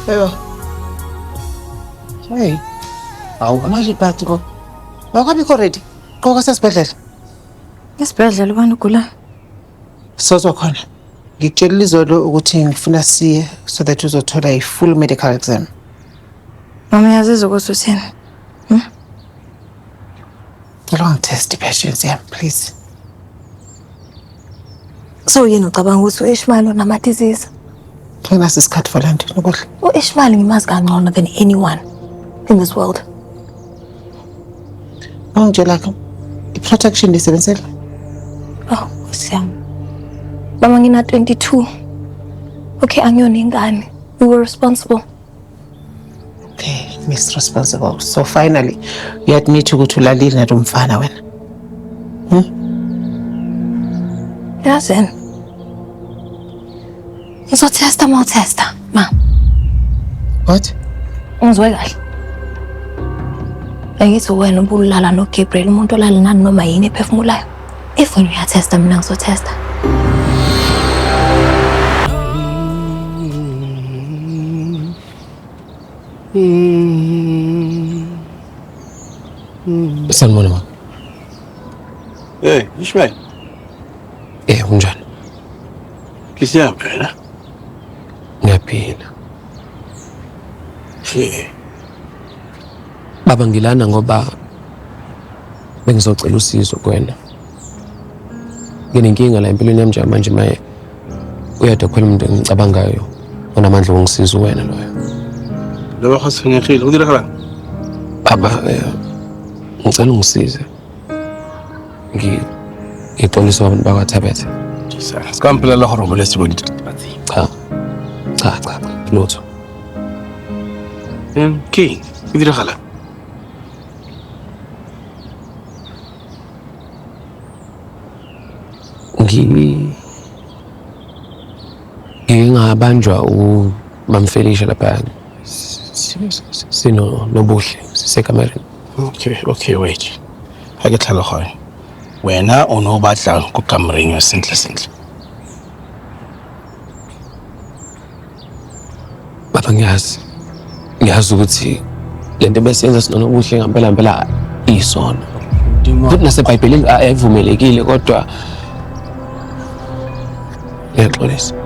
Yebo. Hey. Awu, manje bathi ko. Awukabikho ready. Qoka sesibhedlela. Esibhedlela ubani ugula? Sozwa khona. Ngikutshelile izolo ukuthi ngifuna siye so that uzothola i-full medical exam. Mama uyazizwa ukuthi uthini? Cela ungitest i-patience yami, please. So yini ucabanga ukuthi u-Ishmael unama-disease? Nginaso isikhathi for le nto, Nokuhle. U-Ishmael ngimazi kangcono than anyone in this world. Ungitshela ke i-protection ndiyisebenzisela. Oh, Nkosi yami. Mama ngina 22. Okay, angiyona ingane. We were responsible. Okay, Miss Responsible. So finally, you admit ukuthi ulalile nalo mfana wena. Yazini. Ngizotesta uma utesta, ma. What? Ungizwe kahle. Bengithi wena ubulala noGabriel umuntu olala nani noma yini ephefumulayo. If wena uyatesta mina ngizotesta. Sanibona baba. Hey, Ishmael. Unjani? Ngisiyaphila. Ngiyaphila. Hey. Baba ngilana ngoba bengizocela usizo kuwena. Nginenkinga la empilweni yami njengamanje maye uyedwa kuphela umuntu engicabangayo onamandla okungisiza uwena loyo. Laba go tshwenyegile, go diragalang? Baba, ngicela ungisize. Ngixolisa abantu bakwaThabethe. Se ka mpolelela gore o boletse bo dithethefatsi. Cha. Cha, cha, lutho. Ke eng? Go diragalang? Ngike ngabanjwa umamfelisha lapha sino nobuhle sisekamereni. Okay, okay, wait. Ha ke tlhaloganye. Wena o ne o batlang ko kamoreng ya sentle sentle. Baba ngiyazi. Ngiyazi ukuthi lento besiyenza sinonobuhle ngempela ngempela isono. Futhi naseBhayibhelini ayivumelekile kodwa ngiyaxolisa.